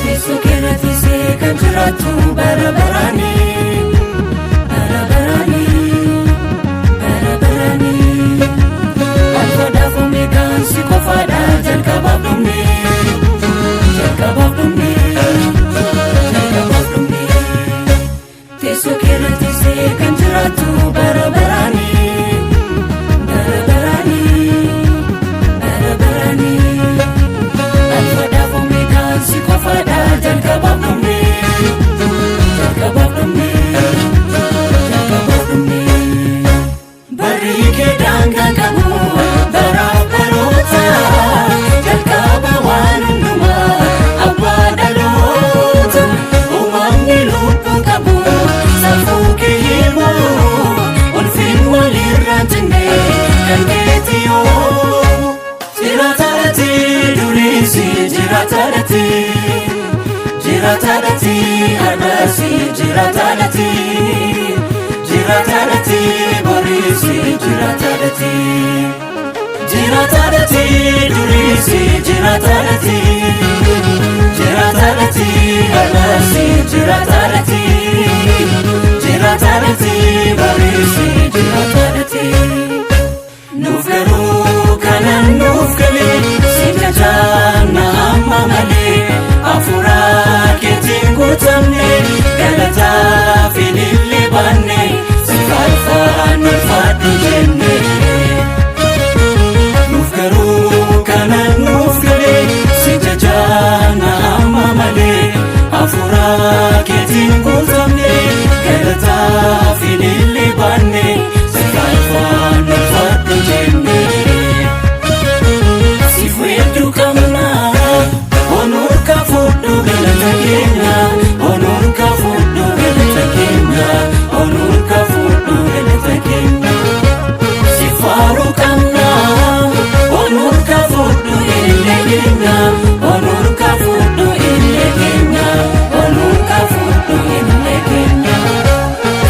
Teessoo keerra teessee kan jiraattu bara baraani. Bara baraani. Bara baraani. Alfaadhaaf Omeegaan si qofaadha jalqabaaf dhumne. Jalqabaaf dhumne. Jalqabaaf dhumne. Teessoo keerra teessee kan jiraattu bara baraani. Bara baraani. Bara baraani. Alfaadhaaf Omeegaan si qofaadha jalqabaaf dhumne. Jalqabaaf dhumne. Jalqabaaf dhumne. Barri kee daangaa qabu baraaf baroota jalqaba waan hundumaa abbaa dhaloota uumamni lubbuu qabu safuu kee himu ulfin walirraa jenne kan keeti yoo jiraataadhati duriisi jiraataadhati jiraataadhati har'aasi jiraataadhati jiraataadhati boriisi jiraataadhati jiraataadhati duriisi jiraataadhati jiraataadhati har'aasi jiraataadhati jiraataadhati boriisi jiraataadhati. Nuuf garuu kanan nuuf galee si jajaanna amma malee hafuura keetiin guutamne galataa fi ilillee baanne si faarfaan ulfaadhu jenne. Nuuf garuu kanan nuuf galee si jajaanna amma malee hafuura keetiin guutamne galataa fi ilillee baanne si faarfaan ulfaadhu jenne. Siif weedduu qabna onuurka fudhu galata keenya onuurka fudhu galata keenya onuurka fudhu galata keenya. Siif faaruu qabna onuurka fudhu ilillee keenya onuurka fudhu ilillee keenya onuurka fudhu ilillee keenya.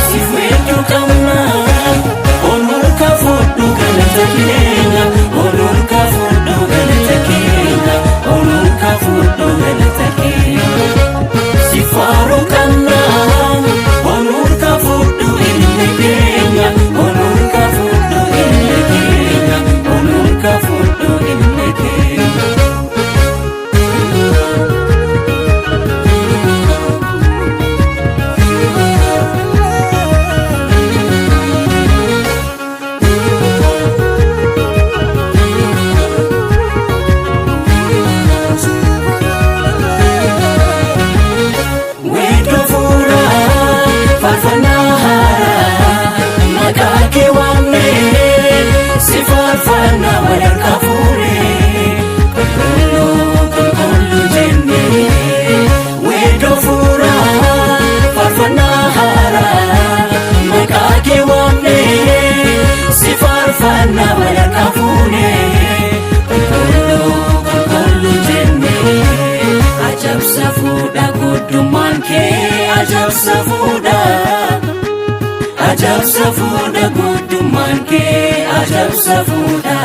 Siif weedduu qabna onuurka fudhu galata keenya onuurka fudhu galata keenya onuurka fudhu galata keenya. Siif faaruu qabna onuurka fudhu ilillee keenya onuurka fudhu ilillee keenya onuurka fudhu ilillee keenya. Weedduu fuuraa faarfannaa haaraa maqaa kee waamnee si faarfannaa wal harkaa fuunee qulqulluu qulqulluu jennee. Weedduu fuuraa faarfannaa haaraa maqaa kee waamnee si faarfannaa wal harkaa fuunee qulqulluu qulqulluu jennee. Ajaa'ibsa fuudha guddummaan kee ajaa'ibsa fuudha. Ajaa'ibsa fuudha guddummaan kee ajaa'ibsa fuudha.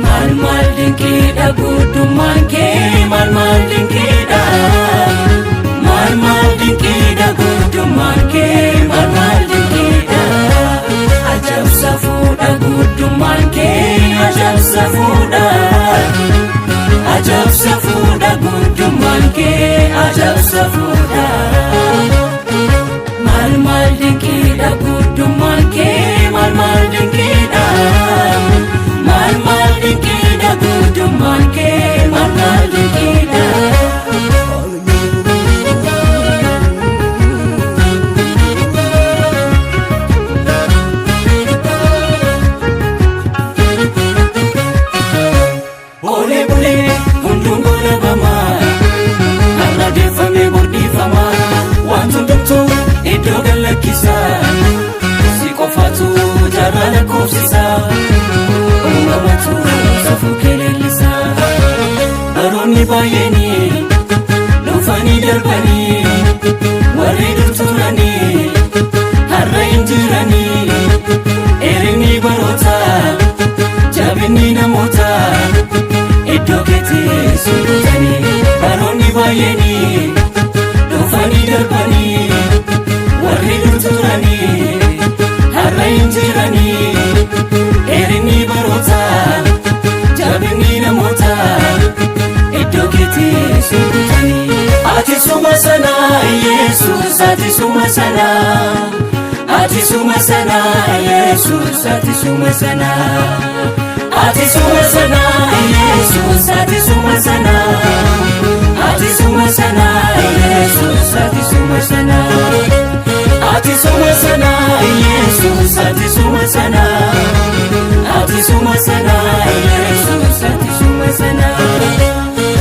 Maal maal dinqiidha guddummaan kee maal maal dinqiidha. Maal maal dinqiidha guddummaan kee maal maal dinqiidha. Ajaa'ibsa fuudha guddummaan kee ajaa'ibsa fuudha. Ajaa'ibsa fuudha guddummaan kee ajaa'ibsa fuudha. Maal maal dinqiidha guddummaan kee maal maal dinqiidha. Maal maal dinqiidha guddummaan kee maal maal dinqiidha. Oolee bulee hunduun goolabamaa har'a deeffamee bordhiifamaa waan hundumtuu iddoo gallakkisa si qofaatu jaarraa lakkoofsisa uumamatu safuu kee leellisa. Baroonni baay'eenii dhufanii darbanii, warri dur turanii har'a hin jiranii. Dheerinni baroota, jabinni namoota, iddoo keetti sulutanii. Baroonni baay'eenii dhufanii darbanii, warri dur turanii har'a hin jiranii. Dheerinni baroota, jabinni namoota, iddoo keetti sulutanii. Ati suma sana, Yesus, ati suma sana. Ati suma sana, Yesus, ati suma sana. Ati suma sana, Yesus, ati suma sana. Ati suma sana, Yesus, ati suma sana. Ati suma sana, Yesus, ati suma sana. Ati suma sana, Yesus, ati suma sana.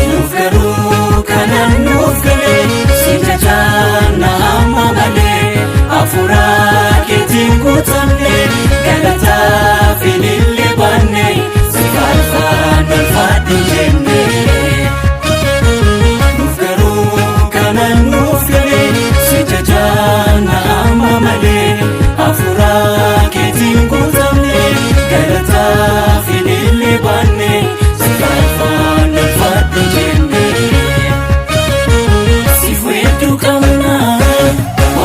Nuuf garuu kanaan nuuf galee, si jajaanna amma malee, hafuura keetiin guutamne, galataa finillee baanne, si faarfaan ulfaadhu jenne. Nuuf garuu kanaan nuuf galee, si jajaanna amma malee, hafuura keetiin guutamne, galataa finillee baanne, si faarfaan ulfaadhu jenne. Siif weedduu qabna,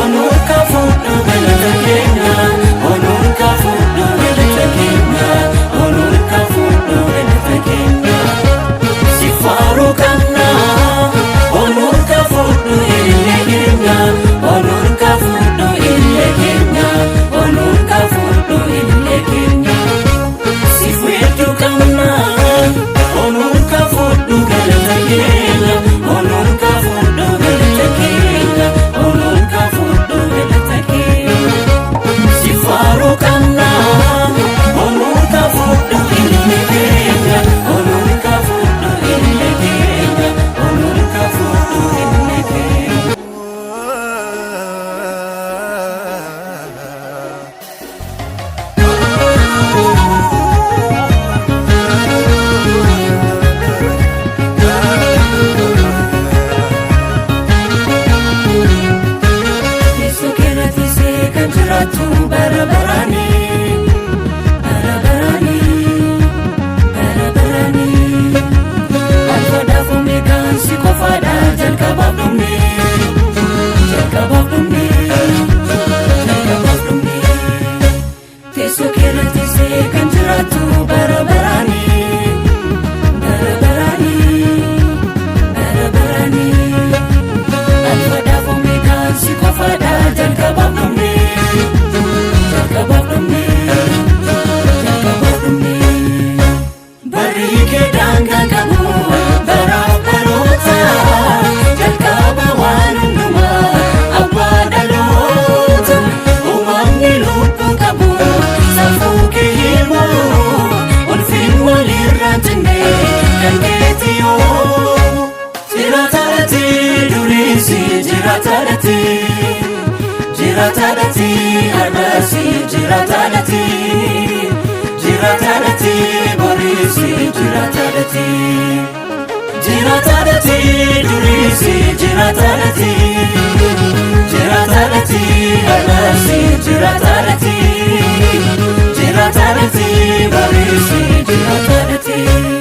onuun kafuudhu galata keenya, onuun kafuudhu galata keenya, onuun kafuudhu galata keenya. Siif faaruu qabna, onuun kafuudhu illee keenya, onuun kafuudhu illee keenya, onuun kafuudhu illee keenya. Siif weedduu qabna, onuun kafuudhu galata keenya, onuun kafuudhu galata keenya, onuun kafuudhu galata keenya. Siif faaruu qabna, onuun kafuudhu illee keenya, onuun kafuudhu illee keenya, onuun kafuudhu illee keenya. Teessoo keerra teessee kan jiraattu bara baraanii, bara baraanii, bara baraanii. Alfaadhaaf Omeegaan si qofaadha, jalqabaaf dhumne, jalqabaaf dhumne, jalqabaaf dhumne. Teessoo keerra teessee kan jiraattu bara baraanii, bara baraanii, bara baraanii. Alfaadhaaf Omeegaan si qofaadha, jalqabaaf dhumne, jalqabaaf dhumne, jalqabaaf dhumne. Barri kee daangaa qabu, baraaf baroota, jalqaba waan hundumaa, abbaa dhaloota. Uumamni lubbuu qabu safuu kee himu, ulfin walirraa jenne kan keeti yoo. Jiraataadhati duriisi, jiraataadhati, jiraataadhati har'aasi, jiraataadhati, jiraataadhati boriisi, jiraataadhati. Jiraataadhati duriisi, jiraataadhati, jiraataadhati har'aasi, jiraataadhati, jiraataadhati boriisi, jiraataadhati.